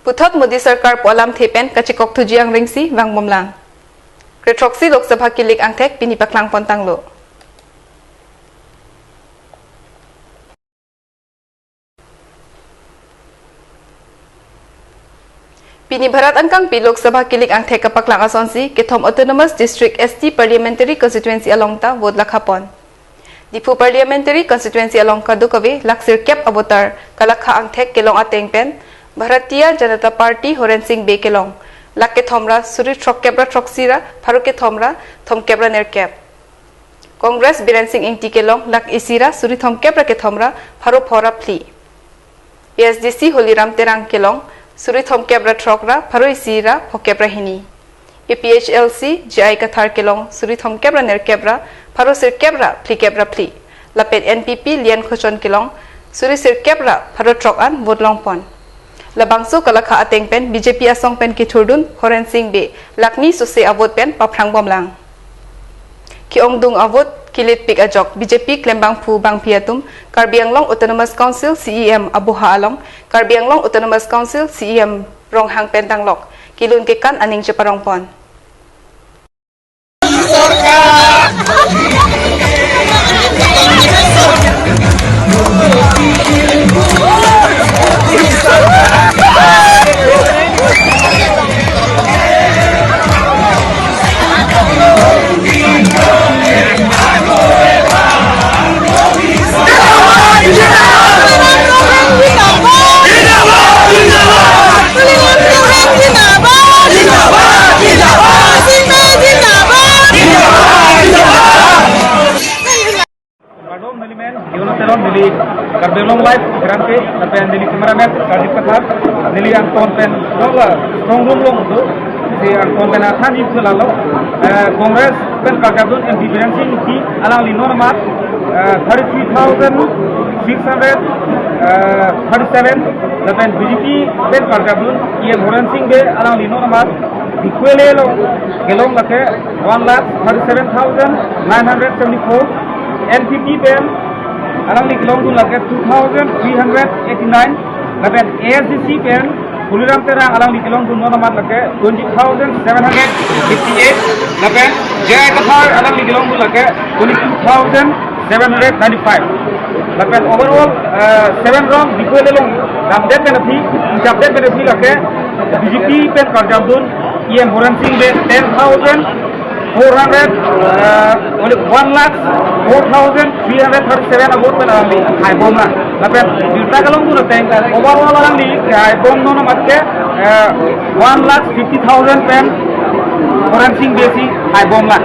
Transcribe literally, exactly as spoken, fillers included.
Puthot Modi Sarkar pu alamthe pen kachekok thuji angrengsi vangbomlang. Krethroksi Lok Sabha kilik angthek pini paklangpon tanglo. Pini Bharat angkangpi Lok Sabha kilik angthek kapaklang asonsi kethom Autonomous District S T Parliamentary Constituency along ta vote lakhapon. Diphu Parliamentary Constituency along kadokave lak sirkep a-voter kalakha angthek kelong ateng pen Bharatiya Janata Party Horen Sing Bey kelong lak kethom ra suri throkkep ra throksi ra pharo kethom ra thomkep ra nerkep. Congress Biren Sing Engti kelong lak isi ra suri thomkep ra kethom ra pharo pho ra phli. A S D C Holiram Terang kelong suri thomkep ra throk ra pharo isi ra phokep ra hini. A P H L C J I Kathar kelong suri thomkep ra nerkep ra pharo sirkep ra phlikep ra phli. Lapen N P P Lian Khochon kelong suri sirkep ra pharo throk an vote longpon. Labangso kalakha ateng pen B J P asong pen kethurdun Horen Sing Bey lak ni sose a-vote pen paphrang bomlang. Ke-ongdung a-vote kilitpik ajok B J P klembangphu bangphi atum Karbi Anglong Autonomous Council C E M aboha along Karbi Anglong Autonomous Council C E M Ronghang pen danglok kelun kekan aning cheparongpon. Kardom neli men, Yono Teron, neli Karbi Anglong Live, Grande, lapen neli cameraman, Kardip Kathar, neli angton pen, dola, strong room along do, si angton pen athan ip lalo, eh, Congress pen karjapdun M P Biren Sing Engti, alangli non amat, eh, thirty-three thousand six hundred, eh, thirty-seven, lapen B J P pen karjapdun E M Horen Sing Bey, alangli non amat, Dikwele along, kelong lake one lakh thirty-seven thousand nine hundred seventy-four, N P P pen alangli kelongdun lake two thousand three hundred eighty-nine, lapen A S D C pen Holiram Terang alangli kelongdun non amat lake twenty thousand seven hundred fifty-eight, lapen J I Kathar alangli kelongdun lake twenty-two thousand seven hundred ninety-five. Lapen overall, eh, seven round Dikwele along damdet pen aphi, chapdet pen aphi lake B J P pen karjapdun E M Horen Sing Bey ten thousand four hundred, eh, only one lakh four thousand three hundred thirty-seven a-vote pen alangli haibomlang. Lapen birta kelongdun ateng overall alangli haibom non amat ke, eh, one lakh fifty thousand pen Horen Sing Bey si haibomlang.